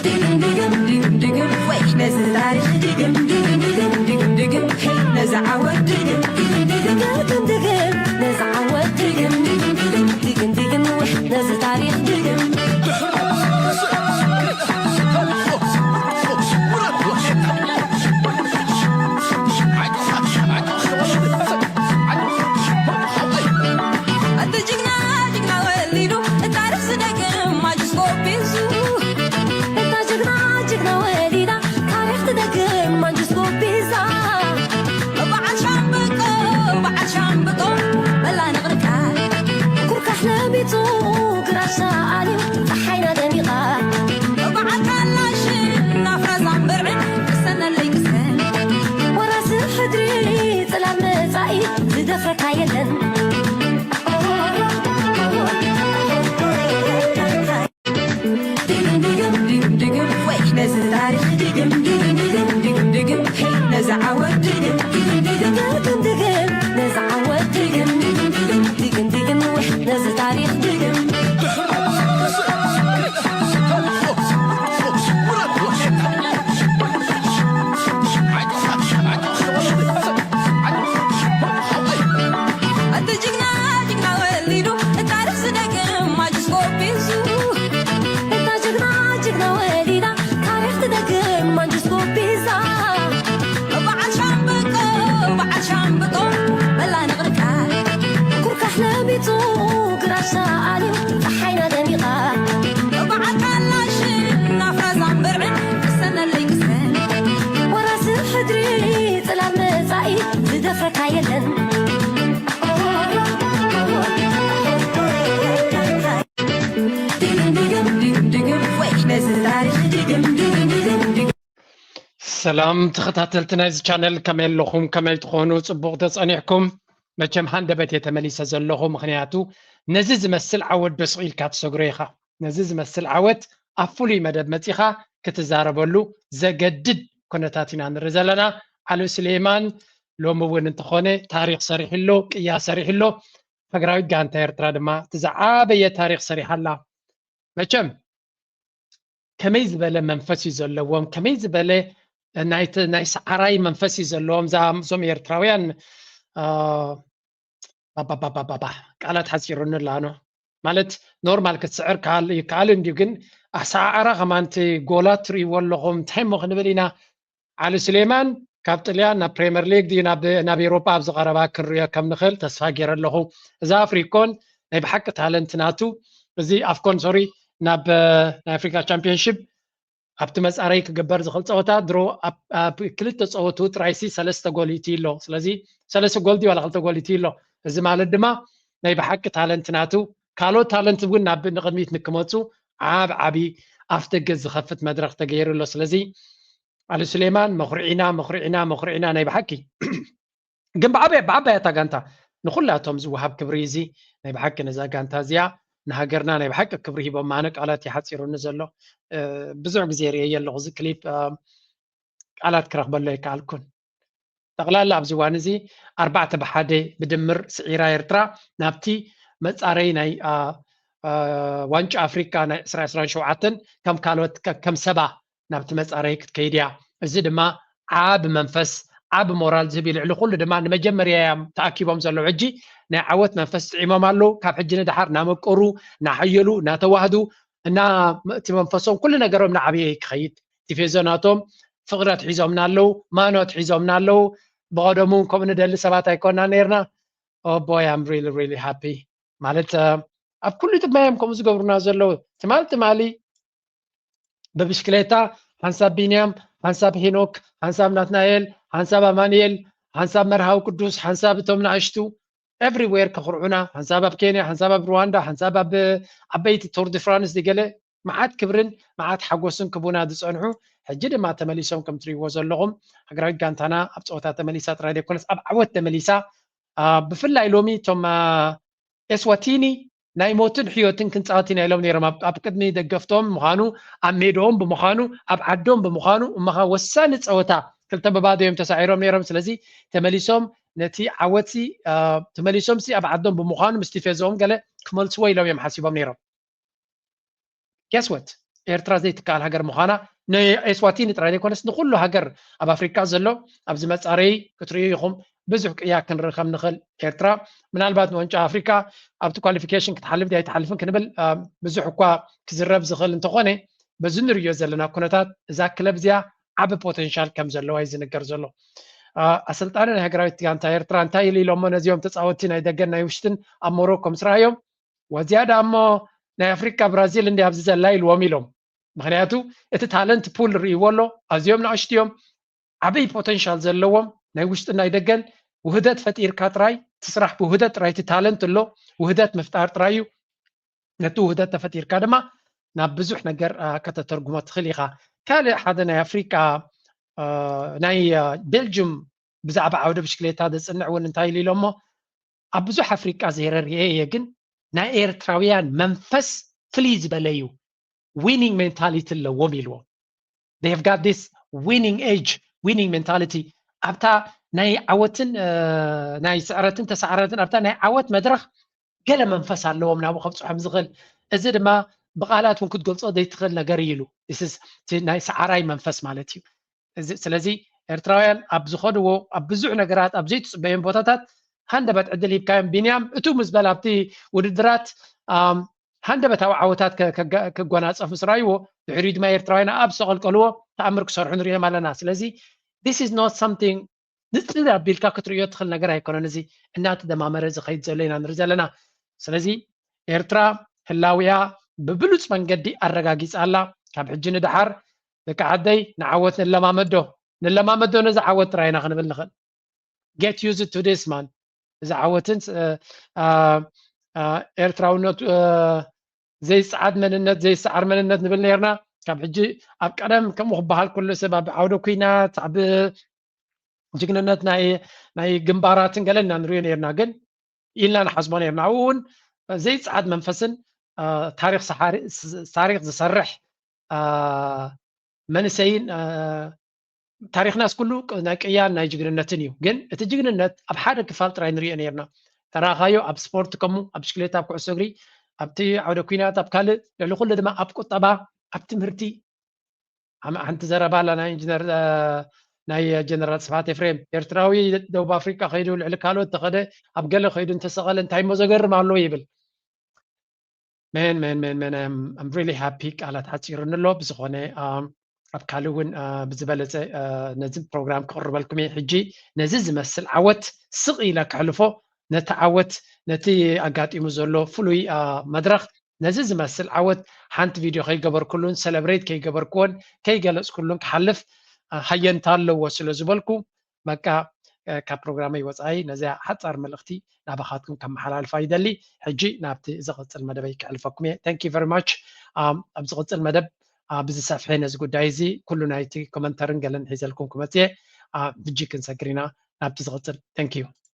ድግም ድግም ድግም ድግም ወይ ነዚ ታሪኽ ድግም ድግም ድግም ድግም ድግም ሄይ ነዚ ዓወት ድግም ድግም ድግም ድግም ድግም ነዚ ዓወት ድግም ድግም ድግም ድግም ድግም ወይ ነዚ ታሪኽ ድግም። እቲ ጅግና ጅግና ወሊዱ ታሪኽ ዝደግም ማጅስኮ ቢዙ። እታ ጅግና ጅግና ወሊዳ ታሪኽ ትደግም ማንጅስኮ ቢዛ። በዓል ሻምብቆ በዓል ሻምብቆ በላ ንቕርቃ ኩርካሕ ለቢጡ ግራሻ ኣልዩ ጸሓይና ደሚቓ። በዓል ካላሽን ናፍራ ዛምበርዕን ቅሰነለይ ቅሰን ወራሲ ሕድሪ ጽላል መጻኢ ዝደፍረካ የለን። ድግም ድግም ድግም ድግም ወይ ነዚ ታሪኽ ድግም ድግም ድግም ድግም ድግም ሄይ ነዚ ዓወት ድግም ድግም ድግም ድግም ድግም ነዚ ዓወት ድግም ድግም ድግም ድግም ድግም ወይ ነዚ ታሪኽ ድግም። እቲ ጅግና ጅግና ወሊዱ ታሪኽ ዝደግም ማጅስኮ ቢዙ። እታ ጅግና ጅግና ወሊዳ ታሪኽ ትደግም ማንጅስኮ ቢዛ። በዓል ሻምብቆ በዓል ሻምብቆ በላ ንቕርቃ ኩርካሕ ለቢጡ ግራሻ ኣልዩ ጸሓይና ደሚቓ። በዓል ካላሽን ናፍራ ዛምበርዕን ቅሰነለይ ቅሰን ወራሲ ሕድሪ ጽላል መጻኢ ዝደፍረካ የለን። ድግም ድግም ድግም ድግም ወይ ነዚ ታሪኽ ድግም ድግም ድግም ድግም። ሰላም ተኸታተልቲ ናይዚ ቻነል፣ ከመይ ኣለኹም? ከመይ ትኾኑ? ጽቡቕ ተጸኒሕኩም? መቸም ሃንደበት እየ ተመሊሰ ዘለኹ፣ ምኽንያቱ ነዚ ዝመስል ዓወት ዶ ስቕ ኢልካ ትሰግሮ ኢኻ? ነዚ ዝመስል ዓወት ኣብ ፍሉይ መደብ መጺኻ ክትዛረበሉ ዘገድድ ኩነታት ኢና ንርኢ ዘለና። ዓሊ ስሌማን ሎሚ እውን እንተኾነ ታሪኽ ሰሪሑ ኣሎ፣ ቅያ ሰሪሑ ኣሎ። ሃገራዊት ጋንታ ኤርትራ ድማ እቲ ዝዓበየ ታሪኽ ሰሪሓ ኣላ። መቸም ከመይ ዝበለ መንፈስ እዩ ዘለዎም፣ ከመይ ዝበለ ናይ ተ-፣ ናይ ሰዓራይ መንፈስ እዩ ዘለዎም። እዛ-፣ እዞም ኤርትራውያን፣ አ፣ ባባባባባ፣ ቃላት ሓጺሩኒ ኣሎ ኣነ። ማለት ኖርማል ክትስዕር ከሃል-፣ ይከኣል እንድዩ፣ ግን ኣሰዓዕራ ከማን እቲ ጎላት ትርእይዎ ኣለኹም፣ እንታይ እሞ ክንብል ኢና? ዓሊ ስሌማን ካብ ጥልያን ናብ ፕሪምየር ሊግ ድዩ ናብ፣ ናብ ኤውሮጳ ኣብዚ ቀረባ ክንርእዮ ከም ንኽእል ተስፋ ገይረ ኣለኹ። እዚ ኣፍሪኮን ናይ ብሓቂ ታለንት ናቱ፣ እዚ ኣፍኮን፣ ሶሪ፣ ናብ፣ እ፣ ናይ ኣፍሪካ ቻምፒዮንሺፕ ኣብቲ መጻረይ ክግበር ዝኽእል ጸወታ ድሮ ኣብ፣ ኣብ ክልተ ጸወቱ ጥራይሲ ሰለስተ ጎል ይእትዩ ኣሎ። ስለዚ ሰለስተ ጎል ድዩ ዋላ ክልተ ጎል ይእትዩ ኣሎ። እዚ ማለት ድማ ናይ ብሓቂ ታለንት ናቱ፣ ካልኦት ታለንት እውን ናብ ንቕድሚት ንክመጹ ዓብ ዓቢ ኣፍደገ ዝኸፍት መድረኽ ተገይሩ ኣሎ። ስለዚ ዓሊ ሱሌማን መኹርዒና፣ መኹርዒና፣ መኹርዒና ናይ ብሓቂ። ግን ብዓበያ-፣ ብዓባያ እታ ጋንታ ንኹላቶም ዝወሃብ ክብሪ እዚ ናይ ብሓቂ ነዛ ጋንታ እዚኣ ንሃገርና ናይ ብሓቂ ክብሪ ሂቦም፣ ኣነ ቃላት ይሓጺሩኒ ዘሎ። እ፣ ብዙሕ ግዜ ርእየ ኣለኹ እዚ ክሊፕ፣ እ፣ ቃላት ክረኽበሉ ኣይከኣልኩን። ጠቕላላ ኣብዚ እዋን እዚ ኣርባዕተ ብሓደ ብድምር ስዒራ ኤርትራ ናብቲ መጻረይ ናይ፣ አ፣ አ፣ ዋንጫ ኣፍሪቃ ናይ ዕስራ ዕስራን ሸውዓተን ከም ካልኦት ከ-፣ ከም ሰባ ናብቲ መጻረይ ክትከይድ እያ። እዚ ድማ ዓቢ መንፈስ፣ ዓቢ ሞራል ዝህብ እዩ። ልዕሊ ኩሉ ድማ ንመጀመርያ እዮም ተኣኪቦም ዘለዉ። ሕጂ ናይ ዓወት መንፈስ ጥዒሞም ኣለዉ። ካብ ሕጂ ንደሓር እናመቀሩ፣ እናሓየሉ፣ እናተዋህዱ፣ እና እቲ መንፈሶም ኩሉ ነገሮም እናዓበየ ክኸይድ፣ ቲፌዞ ናቶም ፍቕሪ ኣትሒዞምና ኣለዉ፣ ማኖ ኣትሒዞምና ኣለዉ። ብቐደሙ እውን ከምኡ ንደሊ ሰባት ኣይኮና ነይርና። Oh boy, I'm really, really happy። ማለት፣ እ፣ ኣብ ኩሉ ድማ እዮም ከምኡ ዝገብሩና ዘለዉ። ትማል ትማሊ ብብሽክሌታ ሓንሳብ ቢንያም፣ ሓንሳብ ሄኖክ፣ ሓንሳብ ናትናኤል፣ ሓንሳብ ኣማኑኤል፣ ሓንሳብ መርሃዊ ቅዱስ፣ ሓንሳብ እቶም ንኣሽቱ፣ ኤቭሪዌር ከኹርዑና፣ ሓንሳብ ኣብ ኬንያ፣ ሓንሳብ ኣብ ሩዋንዳ፣ ሓንሳብ ኣብ ዓበይቲ ቶር ዲ ፍራንስ፣ ገለ መዓት ክብርን መዓት ሓጎስን ክቡና ዝጸንሑ፣ ሕጂ ድማ ተመሊሶም ከም ትርእይዎ ዘለኹም፣ ሃገራዊት ጋንታና ኣብ ጸወታ ተመሊሳ ጥራይ ዘይኮነስ ኣብ ዓወት ተመሊሳ፣ አ፣ ብፍላይ ሎሚ እቶም፣ አ፣ ኤስዋቲኒ ናይ ሞትን ሕዮትን ክንጻወት ኢና ኢሎም ነይሮም። ኣብ፣ ኣብ ቅድሚ ደገፍቶም ምዃኑ፣ ኣብ ሜድኦም ብምዃኑ፣ ኣብ ዓዶም ብምዃኑ፣ እሞ ኸኣ ወሳኒ ጸወታ ክልተ ብባዶ እዮም ተሳዒሮም ነይሮም። ስለዚ ተመሊሶም ነቲ ዓወትሲ፣ አ፣ ተመሊሶምሲ ኣብ ዓዶም ብምዃኑ ምስ ቲፌዞኦም ገለ ክመልስዎ ኢሎም እዮም ሓሲቦም ነይሮም። Guess what? ኤርትራ ዘይትከኣል ሃገር ምዃና ንኤስዋቲኒ ጥራይ ዘይኮነስ ንኩሉ ሃገር ኣብ ኣፍሪቃ ዘሎ ኣብዚ መጻረዪ ክትርእዩ ኢኹም። ብዙሕ ቅያ ክንርኢ ከም ንኽእል ኤርትራ ምናልባት ንዋንጫ ኣፍሪቃ ኣብቲ ኳሊፊኬሽን ክትሓልፍ ድያ ኣይትሓልፍን ክንብል ብዙሕ እኳ ክዝረብ ዝኽእል እንተኾነ በዚ ንርእዮ ዘለና ኩነታት እዛ ክለብ እዚኣ ዓቢ ፖቴንሻል ከም ዘለዋ እዩ ዝንገር ዘሎ። ኣሰልጣኒ ናይ ሃገራዊት ጋንታ ኤርትራ እንታይ ኢሉ ኢሎሞ ነዚኦም ተጻወትቲ ናይ ደገን ናይ ውሽጥን ኣብ ሞሮኮ ምስ ረኣዮም ወዚያዳ እሞ ናይ ኣፍሪቃ ብራዚል እንዲ ኣብዚ ዘላ ኢልዎም ኢሎም። ምክንያቱ እቲ ታለንት ፑል ርእይዎ ኣሎ። ኣዝዮም ንኣሽቱ እዮም፣ ዓበይ ፖተንሻል ዘለዎም ናይ ውሽጥን ናይ ደገን። ውህደት ፈጢርካ ጥራይ ትስራሕ ብውህደት ጥራይ። እቲ ታለንት ኣሎ፣ ውህደት ምፍጣር ጥራይ እዩ። ነቲ ውህደት ተፈጢርካ ድማ ናብ ብዙሕ ነገር ከተተርጉሞ ትኽእል ኢኻ። ካልእ ሓደ ናይ ኣፍሪቃ ናይ ቤልጅም ብዛዕባ ዓውደ ብሽክሌታ ዘጽንዕ እውን እንታይ ኢሉ ኢሎሞ ኣብ ብዙሕ ኣፍሪቃ ዘይረርየ እየ ግን ናይ ኤርትራውያን መንፈስ ፍልይ ዝበለ እዩ። ዊኒንግ ሜንታሊቲ ኣለዎም ኢልዎም። They have got this winning edge, winning mentality። ኣብታ ናይ ዓወትን ናይ ስዕረትን ተሳዕረትን ኣብታ ናይ ዓወት መድረኽ ገለ መንፈስ ኣለዎም ናብኡ ከብፅሖም ዝኽእል። እዚ ድማ ብቃላት እውን ክትገልፆ ዘይትኽእል ነገር እዩ ኢሉ። ናይ ሰዓራይ መንፈስ ማለት እዩ። ስለዚ ኤርትራውያን ኣብ ዝኸድዎ ኣብ ብዙሕ ነገራት ኣብ ዘይትፅበዮም ቦታታት ሃንደበት ዕድል ሂብካዮም። ቢንያም እቱ ምስ በል ኣብቲ ውድድራት ሃንደበታዊ ዓወታት ክጎናፀፍ ምስ ረኣይዎ ድሕሪኡ ድማ ኤርትራውያን ኣብ ዝተቐልቀልዎ ተኣምር ክሰርሑ ንሪኦም ኣለና። ስለዚ this is not something ንፅል ኣቢልካ ክትርእዮ ትኽእል ነገር ኣይኮነን። እዚ እናተደማመረ ዝኸይድ ዘሎ ኢና ንርኢ ዘለና። ስለዚ ኤርትራ ህላውያ ብብሉፅ መንገዲ ኣረጋጊፃ ኣላ። ካብ ሕጂ ንደሓር ደቂ ዓደይ ንዓወት ንለማመዶ ንለማመዶ ነዚ ዓወት ጥራይና ክንብል ንኽእል። Get used to this man። እዚ ዓወትን ኤርትራውነቱ ዘይሰዓድ መንነት ዘይሰዓር መንነት ንብል ነርና። ካብ ሕጂ ኣብ ቀደም ከምኡ ክበሃል ኩሉ ሰብ ኣብ ዓውደ ኩናት ኣብ ጅግንነት ናይ ግንባራትን ገለ ኢና ንሪኦ ነርና ግን ኢልና ንሓስቦ ነርና። ኣብኡ እውን ዘይፀዓድ መንፈስን ታሪክ ዝሰርሕ መንእሰይን ታሪክናስ ኩሉ ናይ ቅያን ናይ ጅግንነትን እዩ። ግን እቲ ጅግንነት ኣብ ሓደ ክፋል ጥራይ ንሪኦ ነርና። ተራኻዮ ኣብ ስፖርት ከሙ ኣብ ብሽክሌታ ኣብ ኩዕሶ እግሪ ኣብቲ ዓውደ ኩናት ኣብ ካልእ ልዕሊ ኩሉ ድማ ኣብ ቁጠባ ኣብ ትምህርቲ ሓንቲ ዘረባ ኣላ ናይ ኢንጂነር ናይ ጀነራል ስብሓት ኤፍሬም ኤርትራዊ ደቡብ ኣፍሪቃ ከይዱ ልዕሊ ካልኦት ተኸደ ኣብ ገለ ከይዱ እንተሰቐለ እንታይ ሞ ዘገርም ኣሎ ይብል። መን መን መን መን I'm really happy ቃላት ሓፂሩኒ ኣሎ። ብዝኾነ ኣብ ካልእ እውን ብዝበለፀ ነዚ ፕሮግራም ክቕርበልኩም እየ። ሕጂ ነዚ ዝመስል ዓወት ስቕ ኢለ ክሕልፎ ነቲ ዓወት ነቲ ኣጋጢሙ ዘሎ ፍሉይ መድረኽ ነዚ ዝመስል ዓወት ሓንቲ ቪድዮ ከይገበርኩሉን ሰለብሬት ከይገበርኩዎን ከይገለፅኩሉን ክሓልፍ ሃየንታ ኣለዎ ስለ ዝበልኩ በቃ ካብ ፕሮግራመይ ወፃኢ ነዚኣ ሓፃር መልእኽቲ ናባኻትኩም ከመሓላልፋ ይደሊ። ሕጂ ናብቲ ዝቕፅል መደበይ ክሕልፈኩም እየ። Thank you very much። ኣብ ዝቕፅል መደብ ብዝሰፍሐ ነዚ ጉዳይ እዚ ኩሉ ናይቲ ኮመንተርን ገለን ሒዘልኩም ክመፅእ እየ። ሕጂ ክንሰግር ኢና ናብቲ ዝቕፅል። Thank you።